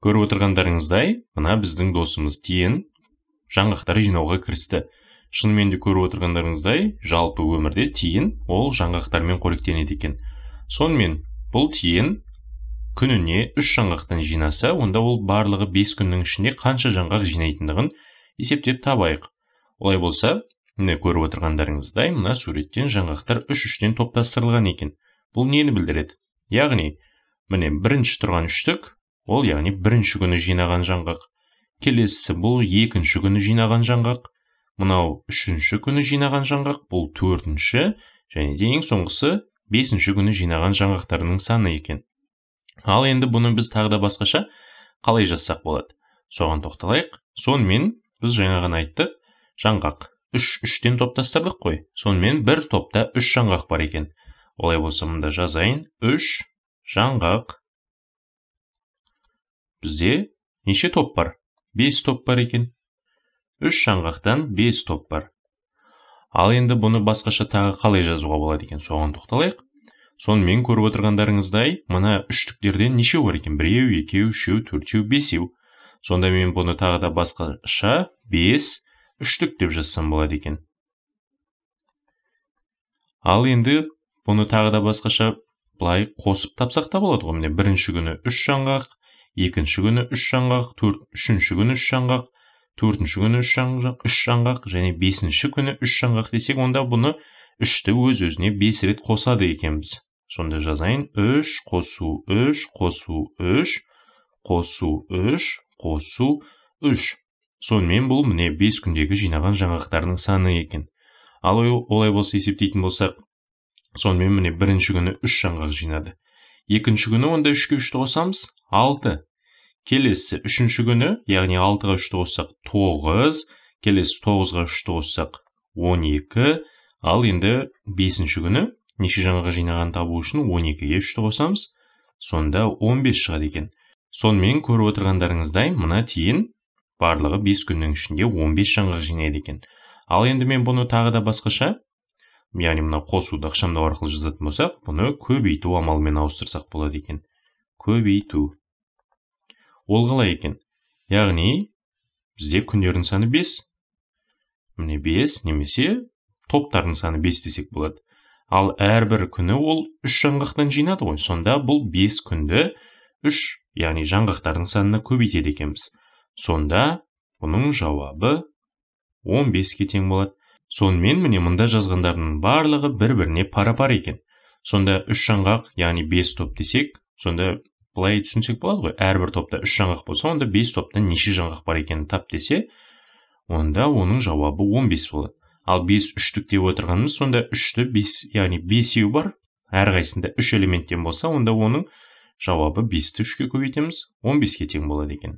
Көріп отырғандарыңыздай, мына біздің досымыз тиын жаңғақтар жинауға кірісті. Шынымен де көріп отырғандарыңыздай, жалпы өмірде тиын ол жаңғақтармен қоректенеді екен. Сонымен бұл тиын күніне 3 жаңғақтан жинаса, онда ол барлығы 5 күннің ішінде қанша жаңғақ жинайтындығын есептеп табайық. Олай болса, міне көріп отырғандарыңыздай, мына суреттен жаңғақтар 3-3-тен топтастырылған екен. Бұл нені білдіреді? Яғни, міне бірінші тұрған үштік, ол яғни бірінші күні жинаған жаңғақ. Келесісі бұл екінші күні жинаған жаңғақ, мынау үшінші күні жинаған жаңғақ, бұл төртінші, және де ең соңғысы бесінші күні жинаған жаңғақтарының саны екен. Ал енді бұны біз тағы да басқаша қалай жазсақ болады? Соған тоқталайық. Сонымен біз жаңа ғана айттық, жаңғақ 3-3-тен топтастырдық қой. Сонымен бір топта 3 жаңғақ бар екен. Олай болса мұнда жазайын, 3 жаңғақ. Бізде неше топ бар? 5 топ бар екен. 3 жаңғақтан 5 топ бар. Ал енді бұны басқаша тағы қалай жазуға болады екен, соған тоқталайық. Сонымен көріп отырғандарыңыздай, мына үштіктерден неше бар екен? 1, 2, 3, 4, 5. Сонда мен бұны тағы да басқаша 5 үштік деп жазсам болады екен. Ал енді бұны тағы да басқаша былай қосып тапсақ та болады ғой. Міне бірінші күні 3 жаңғақ, екінші күні 3 жаңғақ, үшінші күні 3 жаңғақ, төртінші күні 3 жаңғақ және бесінші күні 3 жаңғақ десек, онда бұны 3-ті өз-өзіне 5 рет қосады екенбіз. Сонда жазайын, 3 қосу 3 қосу 3 қосу 3 қосу 3. Сонымен бұл міне 5 күндегі жинаған жаңғақтарының саны екен. Ал олай болса есептейтін болсақ, сонымен міне бірінші күні 3 жаңғақ жинады. Екінші күні онда 3-ке 3-ті қосамыз, 6. Келесі үшінші күні, яғни 6-ға 3-ті қоссақ 9, келесі 9-ға 3-ті қоссақ 12. Ал енді бесінші күні неше жаңғақ жинағанын табу үшін 12-ге 3-ті қосамыз, сонда 15 шығады екен. Сонымен көріп отырғандарыңыздай, мына тиын барлығы 5 күннің ішінде 15 жаңғақ жинайды екен. Ал енді мен бұны тағы да басқаша, яғни мына қосуды ықшамдау арқылы жазатын болсақ, бұны көбейту амалымен ауыстырсақ болады екен. Көбейту. Ол қалай екен? Яғни бізде күндердің саны 5. Міне 5 немесе топтардың саны 5 десек болады. Ал әрбір күні ол 3 жаңғақтан жинады ғой. Сонда бұл 5 күнді 3, яғни жаңғақтардың санына көбейтеді екенбіз. Сонда бұның жауабы 15-ке тең болады. Сонымен міне мұнда жазғандарының барлығы бір-біріне пара-пар екен. Сонда 3 жаңғақ, яғни 5 топ десек, сонда былай түсінсек болады ғой. Әрбір топта 3 жаңғақ болса, онда 5 топта неше жаңғақ бар екенін тап десе, онда оның жауабы 15 болады. Ал 5 үштік деп отырғанымыз, сонда 3-ті 5, яғни 5-еу бар. Әрқайсысында 3 элементтен болса, онда оның жауабы 5-ті 3-ке көбейтеміз, 15-ке тең болады екен.